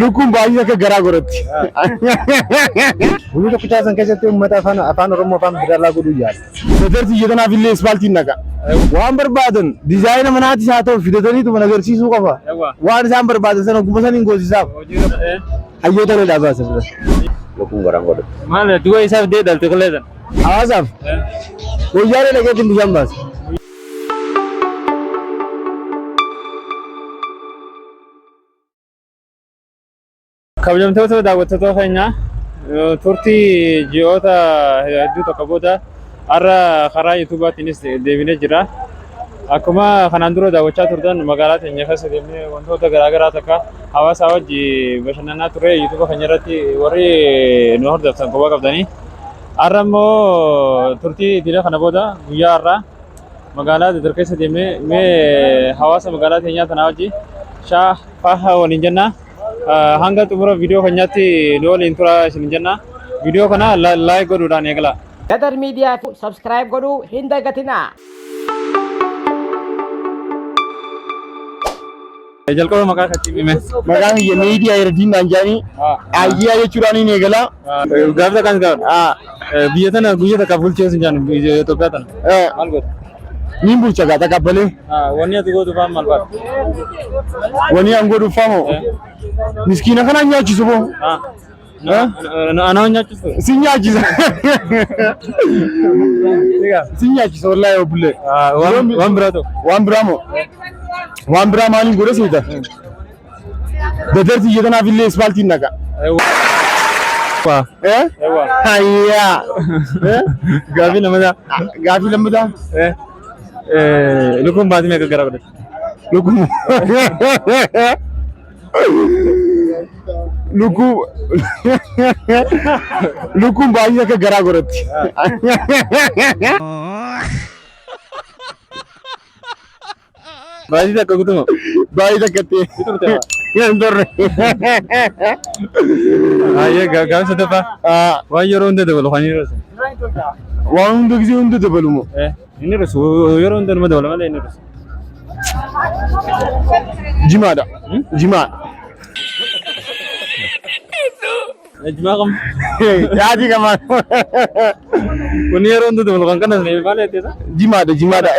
Lukkuun baay'ee akka garaa godhatti. Guyyaa tokkichaa san keessatti uummata afaan Oromoo afaan federaalaa godhuu yaala. Sadartii biyya tanaaf illee ispaaltiin naqa. Waan barbaadan diizaayina manaatis haa ta'u fidataniitu mana agarsiisuu qofa. Waan isaan barbaadan sana ogummaa saniin goosisaaf. Hayyoota illee dhaabaa bira. Lukkuun garaan godhatu. Maal du'a isaaf dee dhalte qilleesan. Hawaasaaf guyyaalee dhaqeetiin bishaan baasa. Kabajamtoota daawwattoota keenya, turtii ji'oota hedduu tokko booda har'a karaa yuutuubaatiinis deebinee jira. Akkuma kanaan dura daawwachaa turtan, magaalaa teenya keessa deemnee wantoota garaagaraa takka hawaasaa wajji bashannanaa ture. Yuutuuba keenya irratti warri nu hordoftan quba qabdanii. Har'a immoo turtii idilee kana booda guyyaa har'aa magaalaa Dadar keessa deemnee mee hawaasa magaalaa teenyaa tanaa wajji shaa faaha waliin jennaa. Hanga xumura viidiyoo keenyaatti nu waliin tura isin jenna. Viidiyoo kana like godhuudhaan eegala. Dadar Media subscribe godhuu hin dagatinaa. Jalqaba maqaa keetti hime. Maqaan kiyya Meediyaa Yerdiin naan jedhanii Ayyaa jechuudhaan hin eegala. Gaafa takkaan gaafa. Biyya tana guyya takka bulchee sin jaan, biyya Itoophiyaa tana. Maal goota? Niin bulcha gaa takabbalee. Wanni ati gootu faan maal fa'a? Wani an godhu famo. Miskiina kanaan nyaachisu boo. Anaa nyaachisu. Si nyaachisa. Si nyaachisa wallaahi obbulee. Waan biraa ta'u. Waan biraa moo? Waan biraa maaliin godhe seeta? Dadartii biyya tanaaf illee ispaaltiin naqa. Eh? Hayyaa. Eh? Gaafii lammataa. Gaafii lammataa? Lukkuun baatii meeqa gara godhate? Lukkuu. Lukkuu. Lukkuun baay'ee akka garaa godhatti. Baatii takka gutuma. Baay'ee takkatti. Hin turre. Hayyee, gaafii sadaffaa. Waan yeroo hunda dabalu kan inni hir'isu. Waan hunda gisee hunda dabalu moo? Inni hir'isu, yeroo hunda numa dabala malee inni hir'isu. Jimaadha. Jimaa. Jimaa kam? Yaadii kamaan. Kun yeroo hunda dabalu kan kanas maal jetteesa? Jimaadha, jimaadha.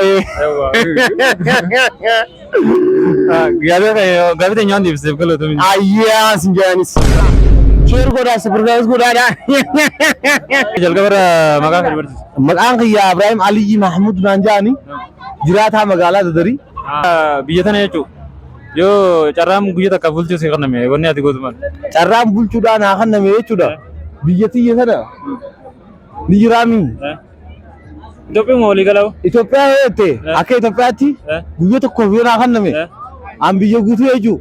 Gaafii teenya waan deebiseef galatoomii. Ayyaa, sin jedhanis. Share godhaa, subscribe godhaadha. Jalqaba irra maqaa kan barsiisu. Maqaan kiyya Ibrahim Aliyyi Mahmud naan jedhani, jiraataa magaalaa Dadarii. Biyya tana jechuun yoo carraan guyya takka bulchuu si kenname, wanni ati gootu maal? Carraan bulchuudhaan haa kenname jechuudha. Biyya tiyya tana ni jiraami. Itoophiyuma walii galaa. Itoophiyaa yoo jette, akka Itoophiyaatti guyya tokkoof yoo naa kenname, an biyya guutuu jechuu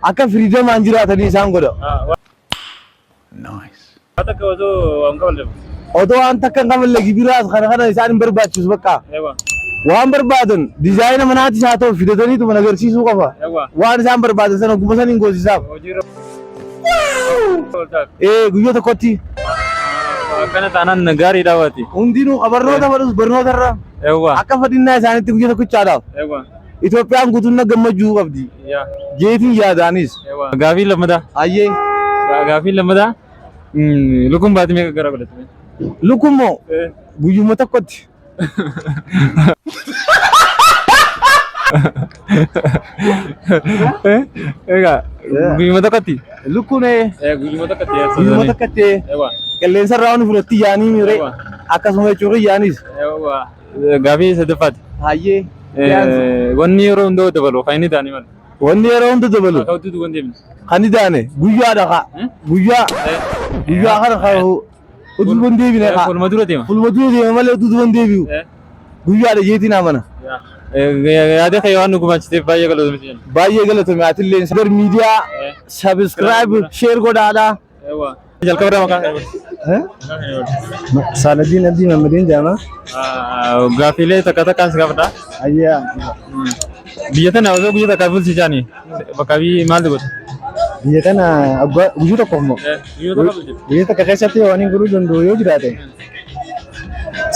akka freedomaan jiraatanii isaan godha. Waan takka osoo waan qaballe. Otoo waan takka hin qaballe, gibiraas kana kana isaan hin barbaachisu bakka. Waan barbaadan diizaayina manaatis haa ta'u fidataniitu mana agarsiisuu qofa. Waan isaan barbaadan sana ogummaa saniin goosisaaf. Hojiirra. Guyyaa tokkotti. Akkana taanaan gaariidha waati. Hundinuu barnoota fedhus barnoota irra akka fedhinnaa isaaniitti guyyaa tokkichaadhaaf. Itoophiyaan guutuun na gammachuu qabdi. Jeetiin yaadaanis. Gaafii lammataa. Ayyee. Gaafii lammataa. Lukkuun baatii meeqa gara godhate? Lukkuun moo guyyuma tokkotti. Egaa guyyuma tokkotti. Lukkuun Guyyuma tokkotti. Guyyuma tokkotti qilleensa irraa waan fudhatti yaanii miire akkasuma jechuun yaanis. Gaafii sadaffaati. Hayyee. Wanni yeroo hunda dabalu kan inni ta'anii maal? Wanni yeroo hunda dabalu. Akka hojjetu wanti deemne. Kan inni ta'ane guyyaadha kaa. Guyyaa. Guyyaa kana kan utuu hin deebine kaa. Fuuluma dura deema. Fuuluma dura deema malee utuu hin deebi'u. Guyyaadha jeetiin amana. Yaada kee waan nu gumaachiteef baay'ee galatoomii. Baay'ee galatoomi atillee. Dadar Miidiyaa subscribe, share godhaadha. Jalqaba irraa maqaa kee. Saaladiin Abdii Mammadiin jedhama. Gaaffiilee takka takkaan si gaafadha. Ayyaa. Biyya tana osoo guyyaa takka bulchisaanii bakka biyyi maal godhu? Biyya tana guyyaa tokkoof moo? Guyyaa tokko bulchite. Biyya takka keessatti waan hin godhuu danda'u yoo jiraate,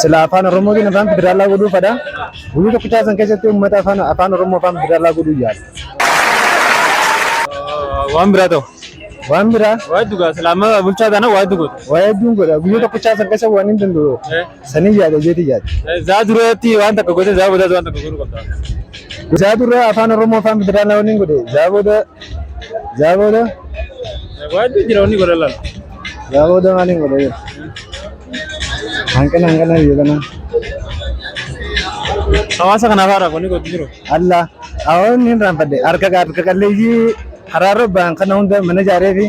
sila afaan Oromootiin afaan federaalaa godhuu fedha. Guyyaa tokkichaa san keessatti uummata afaan Oromoo afaan federaalaa godhuu yaala. Waan biraa ta'u. Waan biraa. Waa hedduu gaa silaa bulchaa taana waa hedduu goota. Waa hedduun godha. Guyyaa tokkochaa san keessa waan hin danda'u. Sanii yaada jeeti yaada. Zaa duratti waan takka goote zaa boodaas waan takka godhuu qabda. Zaa dura afaan Oromoo afaan federaalaa waan hin godhe. Zaa booda. Zaa booda. Waa hedduu jira wanni godhan laala. Zaa booda maal hin godhe? Hanqina hanqina biyya kanaa. Hawaasa kanaaf haaraaf wanni gootu jiru. Allah. Hawaasni hin raanfadhe. Harka harka qalleeyyii haraarra ba'an kana hunda mana ijaaree fi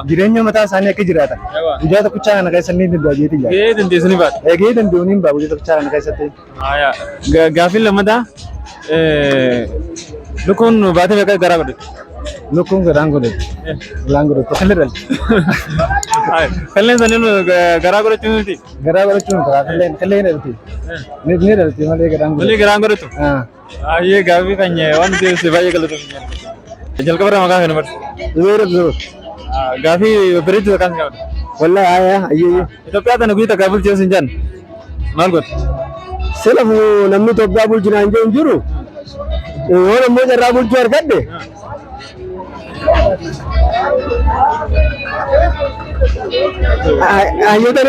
jireenya mataa isaanii akka jiraatan. Guyyaa tokkichaa kana keessa ni danda'a jeeti yaada. Gahee dandeessu ni baata. Eegee danda'u ni ba'a guyyaa tokkichaa kana keessatti. Gaaffiin lammataa lukkuun baatee meeqa garaa godhatti? Lukkuun garaan godhatti. Garaan godhatti. Kallee dhalti. Kalleen saniin garaa godhachuu miti. Garaa godhachuun karaa kalleen kallee ni dhalti. Ni dhalti malee garaan Malee godhatti. garaan godhatu. Ayyee gaaffii kan waan nuti ibsite baay'ee galatoomi. Jalqaba irraa maqaa kana barsi. Zubeer Zubeer. Gaaffii bareedduu takkaan si gaafadha. Wallahi aayaa ayyee. Itoophiyaa tana guyyaa takkaa bulchee sin jaan maal godha? Silafu namni Itoophiyaa bulchinaan jiru hin jiru. Yoo ammoo carraa bulchuu argadhe. Hayyoota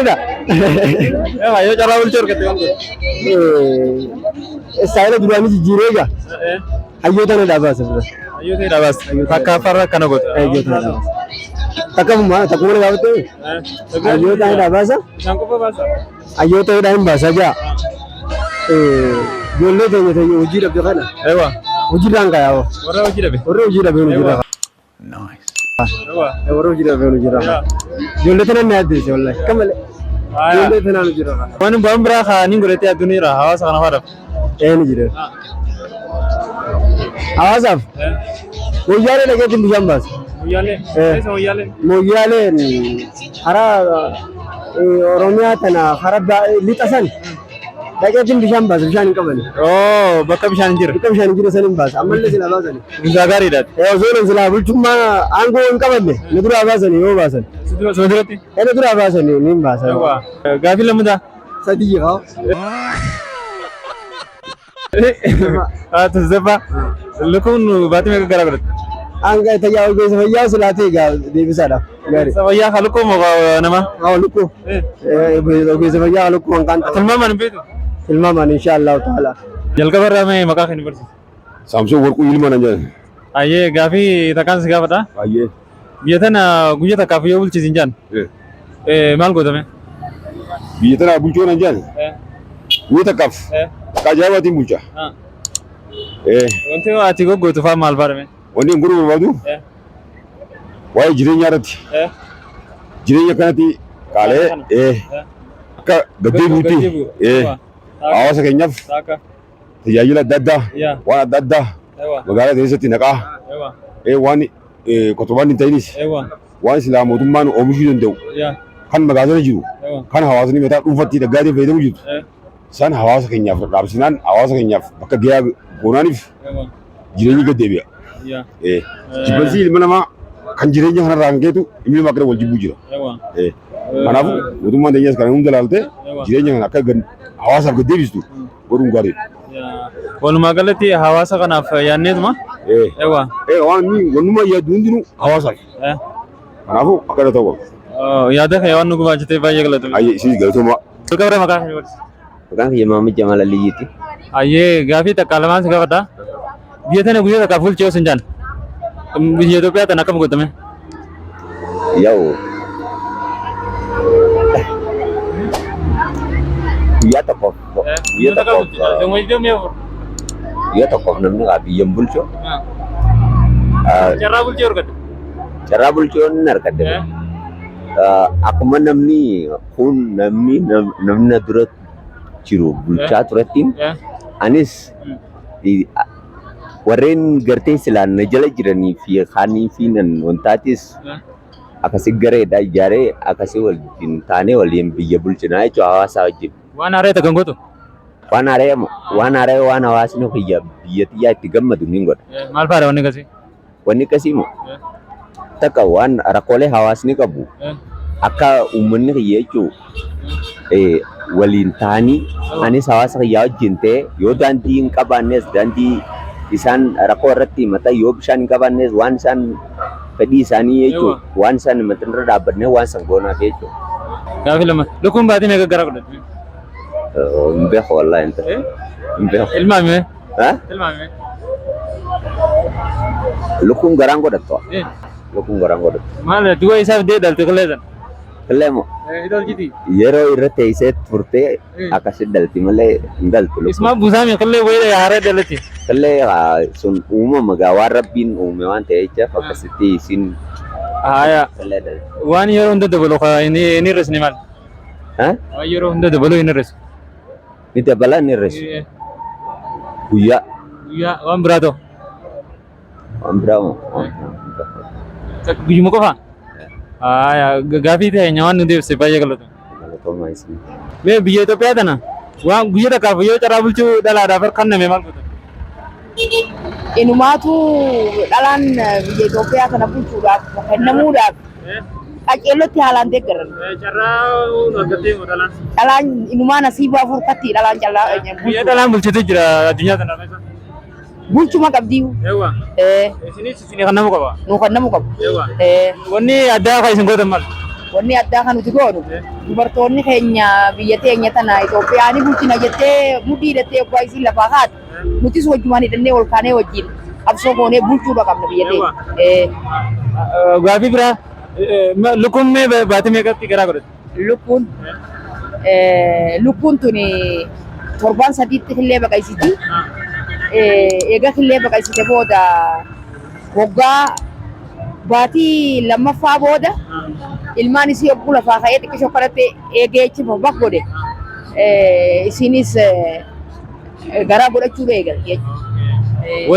Yoo carraa bulchuu argatte maal godha? Istaayila duraanii jijjiiree egaa hayyoota ni dhaabaasa bira. Hayyoota ni dhaabaasa. Takka farra akkana goota. Hayyoota ni dhaabaasa. Takkamuma takkuma na gaafatte hayyoota ni dhaabaasa. Isaan qofa baasa. Hayyoota hidhaa hin baasa jaa. Ijoollee teenya teenya hojii dhabde kana Ewa. hojiirraan kaa'aa. Warra hojii dhabe. Warra hojii dhabe hojiirraa Ewa. Warra hojii dhabe hojiirraa kaa'aa. Ijoollee tanaan na yaaddeesse wallahi. Akka malee. Ijoollee tanaan hojiirraa kaa'aa. Waan waan biraa kaanii godhatee addunyaa hawaasa kana faadhaaf. Ee ni jira. Hawaasaaf Moyyaalee dhaqeetiin bishaan baasa. Moyyaalee. Eessa Moyyaalee? Moyyaaleen karaa Oromiyaa tana karaa lixa san dhaqeetiin bishaan baasa bishaan hin qaban. Oo bakka bishaan hin jirre. Bakka bishaan hin jirre san hin baasa. Ammallee silaa baasani. Bulchaa gaariidha. Osoo nan silaa bulchummaa aangoo hin qabanne nu duraa baasani yoo baasan. Suma duratti. Nu duraa baasani ni hin baasan. Gaaffii lammataa. Sadii haa. Tuzzaffaa. Lukkuun baatii meeqa garaa godhatti? Hanga tayyaa ogeessa fayyaa silaa ta'e gaa deebisaadhaaf. Gaarii. Fayyaa haa lukkuu moo nama? Haa lukkuu. Ogeessa fayyaa haa lukkuu hanqaan ta'u. Tilmaamaan hin beektu? Tilmaamaan insha Allahu ta'ala. Jalqaba irraa mee maqaa kan barsiisa? Saamsoon Warquu Ilma nan jedhan. Ayyee gaafii takkaan si gaafadha. Ayyee. Biyya tana guyya takkaaf yoo bulchiisin jaan maal gootame? Biyya tana bulchuu nan jedhan. Guyya takkaaf. Akka ajaa'ibaatiin bulcha. Wanti ati goggootu fa'aa maal fa'aadha? Wanni hin godhuu barbaadu waa'ee jireenyaa irratti jireenya kanatti qaalee akka gaddeebi'utti hawaasa keenyaaf tajaajila adda addaa waan adda addaa magaalaa keessatti naqaa waan kotobaan hin ta'inis waan silaa mootummaan oomishuu danda'u kan magaalaa jiru kan hawaasni mataa dhuunfatti dhaggaatee fayyadamu jirtu isaan hawaasa keenyaaf dhaabsinaan hawaasa keenyaaf bakka gahaa goonaaniif jireenyi gad deebi'a. Jibbansi ilma namaa kan jireenya kanarraa kan keetu ilmi namaa akkana wal jibbuu jira. Kanaafuu mootummaan teenyas kana hunda ilaaltee jireenya kana akka hawaasaaf gad deebistu godhuun gaariidha. Walumaa galatti hawaasa kanaaf yaadneetuma. Waan wannuma yaaddu hundinuu hawaasaaf. Kanaafuu akkana ta'uu qaba. Yaada kee waan nu gumaachiteef baay'ee galatoomi. Ayyee isinis galatoomaa. Jalqaba maqaa kee barsiisi. Maqaan kiyya Mahammad Jamaal Aliyyiiti. Ayyee gaafii takka lamaan si gaafadha. Biyya tana guyyaa takkaaf bulchee osoo hin jaan. Biyya Itoophiyaa tana akkam gootame? Yaa'u guyyaa tokkoof guyyaa tokkoof guyyaa tokkoof namni kaa biyya hin bulchu. Carraa bulchee argatte. Carraa bulchuu hin argadde. Akkuma namni kun namni namni na dura jiru bulchaa turetti anis warreen gartee silaan na jala jiranii fi kaanii fi nan wantaatis akkasi gareedha ijaaree akkasi waliin taanee waliin biyya bulchinaa jechuudha hawaasaa wajjin. Waan haaraa takka hin gootu? Waan haaraa waan haaraa waan hawaasni kiyya biyya tiyyaa itti gammadu niin godha. Maal fa'aadha wanni akkasii? Wanni akkasii moo takka waan rakkoolee hawaasni qabu akka uummanni kiyya jechuun waliin ta'anii anis hawaasa kiyyaa wajjin ta'ee yoo daandii hin qabaannes daandii isaan rakkoo irratti himatan yoo bishaan hin qabaannes waan isaan Fedhii isaanii jechuudha. Waan isaan himatan irra dhaabbannee waan san goonaaf jechuudha. Gaafii lama. Lukkuun baatii meeqa garaa godhatti? Hin beeku wallaahi inta. Hin beeku. Tilmaami. Ha? Tilmaami. Lukkuun garaan godhattu. Lukkuun garaan godhattu. Maal du'a isaaf dee dhalte qillee sana? Qillee moo? Idolchiti. Yeroo irra teessee turtee akkasi dhalti malee hin dhaltu lukkuun. Isuma buusaami qillee wayii haaree dhalatti. Qillee sun uumama gaa waan rabbiin uume waan ta'e jechaaf akkasitti isiin Haaya. qillee dhalti. Waan yeroo hunda dabalu hin hir'isne maal? Waan yeroo hunda dabalu hin hir'isu. Ni dabala ni hir'isu. Guyyaa. Guyyaa waan biraa ta'u. Waan biraa moo? Guyyuma qofa? Haaya gaafii ta'e waan nu deebise baay'ee galatooma. Galatoomaa isin. Mee biyya Itoophiyaa tana waan guyya takkaaf yoo carraa bulchuu dhalaadhaaf kenname maal goota? Inumaatu dhalaan biyya Itoophiyaa kana bulchuudhaaf kennamuudhaaf qaceellotti haalaan deeggaran. Carraa argattee moo dhalaan? Dhalaan inumaa nasiibaa furkatti dhalaan callaa Biyya dhalaan bulchitu jira addunyaa tana keessa. Bulchuma qabdii. Eewwa. Isinis isinii kan nama qaba. Nu kan nama qabu. Eewwa. Wanni addaa kan isin gootan maal? Wanni addaa kan nuti goonu dubartoonni keenya biyya teenya tana Itoophiyaa ni bulchina jettee mudhii hidhattee oggaa isiin lafaa kaatu nutis wajjumaan hidhannee ol kaanee wajjin qabsoo goonee bulchuudha qabna biyya teenya. Gaaffii biraa lukkuun mee baatii meeqatti garaa godhatti? Lukkuun lukkuun tuni torbaan sadiitti killee baqaysiti. Eega killee baqaysite booda waggaa baatii lammaffaa booda ilmaan isii yogguu lafaa ka'ee xiqqishoo kanatti eegee achi bak godhe isiinis garaa godhachuu eegalti jechuudha.